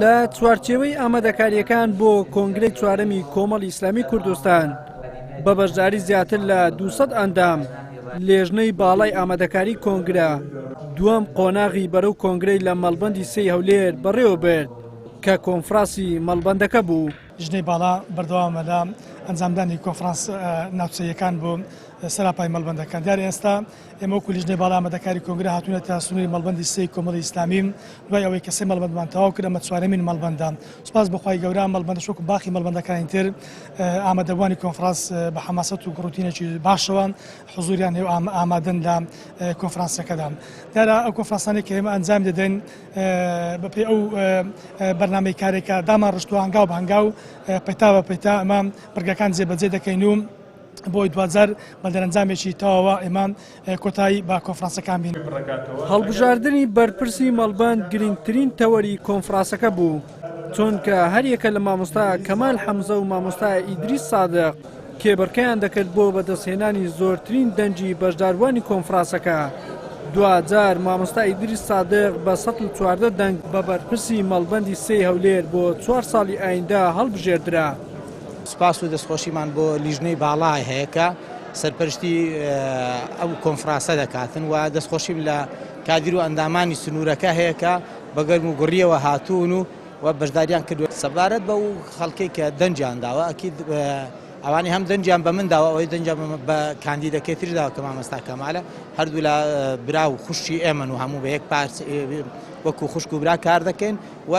لە چوارچێوەی ئامادەکارییەکان بۆ کۆنگرەی چوارەمی کۆمەڵی ئیسلامی کوردستان بە بەشداری زیاتر لە 200 ئەندام لێژنەی باڵای ئامادەکاری کۆنگرە دووەم قۆناغی بەرەو کۆنگرەی لە مەڵبەندی سێی هەولێر بەڕێوە برد کە کۆنفراسی مەڵبەندەکە بوو. لیژنەی باڵا بەردەوامە لە ئەنجامدانی کۆنفرانس ناوچەییەکان بۆ سەراپای مەڵبەندەکان. دیارە ئێستا ئێمە وەکو لیژنەی باڵا ئامادەکاری کۆنگرە هاتوونەتە سنووری مەڵبەندی سێی کۆمەڵی ئیسلامی، دوای ئەوەی کە سێ مەڵبەندمان تەواو کرد ئەمە چوارەمین مەڵبەندە. سوپاس بۆ خوای گەورە ئەم مەڵبەندەش وەکو باقی مەڵبەندەکانی تر ئامادەبووانی کۆنفرانس بە حەماسەت و گڕوتینێکی باشەوە حزوریان هەیە و ئامادەن لە کۆنفرانسەکەدا. دیارە ئەو کۆنفرانسانەی کە ئێمە ئەنجامی دەدەین بەپێی ئەو بەرنامەی کارێک کە دامان ڕشتووە هەنگاو بە هەنگاو پەیتا بە پەیتا ئەمە بڕگەکان جێبەجێ دەکەین و بۆی دواجار بە دەرەنجامێکی تەواوە ئێمە کۆتایی بە کۆنفرانسەکان بین. هەڵبژاردنی بەرپرسی مەڵبەند گرنگترین تەوەری کۆنفراسەکە بوو، چونکە هەریەکە لە مامۆستا کەمال حەمزە و مامۆستا ئیدریس سادق کێبڕکێیان دەکرد بۆ بەدەستهێنانی زۆرترین دەنگی بەشداربووانی کۆنفراسەکە، دواجار مامۆستا ئیدریس سادق بە 114 دەنگ بە بەرپرسی مەڵبەندی سێی هەولێر بۆ چوار ساڵی ئایندە هەڵبژێردرا. سوپاس و دەستخۆشیمان بۆ لیژنەی باڵا هەیە کە سەرپەرشتی ئەو کۆنفرانسە دەکاتن و دەستخۆشیم لە کادیر و ئەندامانی سنوورەکە هەیە کە بە گەرم و گوڕیەوە هاتوون و و بەشداریان کردووە. سەبارەت بەو خەڵکەی کە دەنگیان داوە ئەکید ئەوانەی هەم دەنگیان بە من داوە ئەوەی دەنگیان بە کاندیدەکەی تریش داوە کە مامۆستا کەمالە هەردوولا برا و خوشکی ئێمەن و هەموو بە یەک پارچ وەکو خوشک و برا کار دەکەین و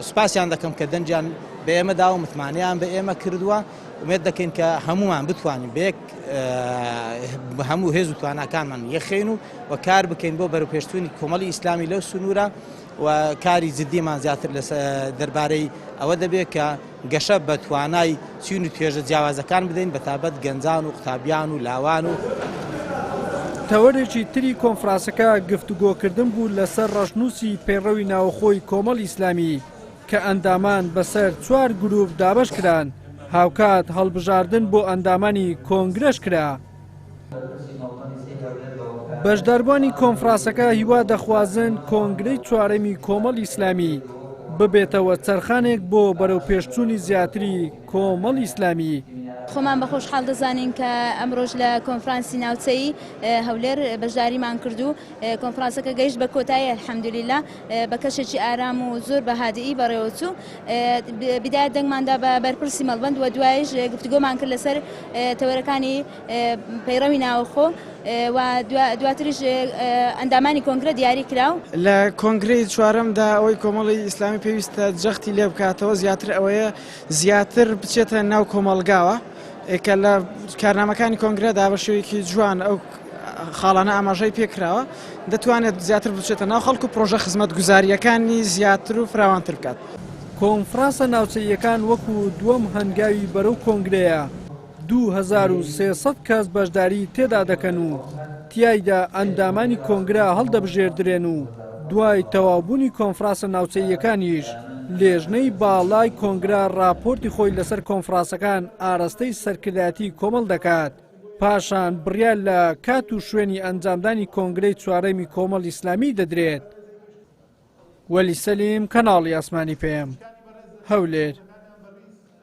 سوپاسیان دەکەم کە دەنگیان بە ئێمە داوە متمانەیان بە ئێمە کردووە ئومێد دەکەین کە هەمومان بتوانین بە یەک هەموو هێز و تواناکانمان یەخین و و کار بکەین بۆ بەرەوپێشچوونی کۆمەڵی ئیسلامی لەو سنوورە و کاری جدیمان زیاتر دەربارەی ئەوە دەبێت کە گەشە بە توانای چین و توێژە جیاوازەکان بدەین بەتابەت گەنجان و قوتابیان و لاوان و. تەوەرێکی تری کۆنفراسەکە گفتوگۆکردن بوو لەسەر ڕەشنووسی پەیڕەوی ناوەخۆی کۆمەڵی ئیسلامی کە ئەندامان بەسەر چوار گرووپ دابەشکران، هاوکات هەڵبژاردن بۆ ئەندامانی کۆنگرەش کرا. بەشداربووانی کۆنفراسەکە هیوا دەخوازن کۆنگرەی چوارەمی کۆمەڵی ئیسلامی ببێتە وەچەرخانێک بۆ بەرەوپێشچوونی زیاتری کۆمەڵی ئیسلامی. خۆمان بە خۆشحاڵ دەزانین کە ئەمڕۆش لە کۆنفرانسی ناوچەیی هەولێر بەشداریمان کرد و کۆنفرانسەکە گەیشت بە کۆتایی الحمدللە بە کەشێکی ئارام و زۆر بە هادئی بەڕێوەچوو. بدایەت دەنگماندا بە بەرپرسی مەڵبەند و دوایش گفتوگۆمان کرد لەسەر تەوەرەکانی پەیڕەوی ناوەخۆ و دواتریش ئەندامانی کۆنگرە دیاری کرا. لە کۆنگرەی چوارەمدا ئەوەی کۆمەڵی ئیسلامی پێویستە جەختی لێ بکاتەوە زیاتر ئەوەیە زیاتر بچێتە ناو کۆمەڵگاوە کە لە کارنامەکانی کۆنگرەدا بە شێوەیەکی جوان ئەو خاڵانە ئاماژەی پێکراوە دەتوانێت زیاتر بچێتە ناو خەڵک و پرۆژە خزمەتگوزارییەکانی زیاتر و فراوانتر بکات. کۆنفرانسە ناوچەییەکان وەکو دووەم هەنگاوی بەرەو کۆنگرەیە، 2300 کەس بەشداری تێدا دەکەن و تیایدا ئەندامانی کۆنگرە هەڵدەبژێردرێن و دوای تەواوبوونی کۆنفراسە ناوچەییەکانیش لێژنەی باڵای کۆنگرە راپۆرتی خۆی لەسەر کۆنفراسەکان ئاراستەی سەرکردایەتی کۆمەڵ دەکات. پاشان بڕیار لە کات و شوێنی ئەنجامدانی کۆنگرەی چوارەمی کۆمەڵی ئیسلامی دەدرێت. وەلی سەلیم، کەناڵی ئاسمانی پەیام، هەولێر.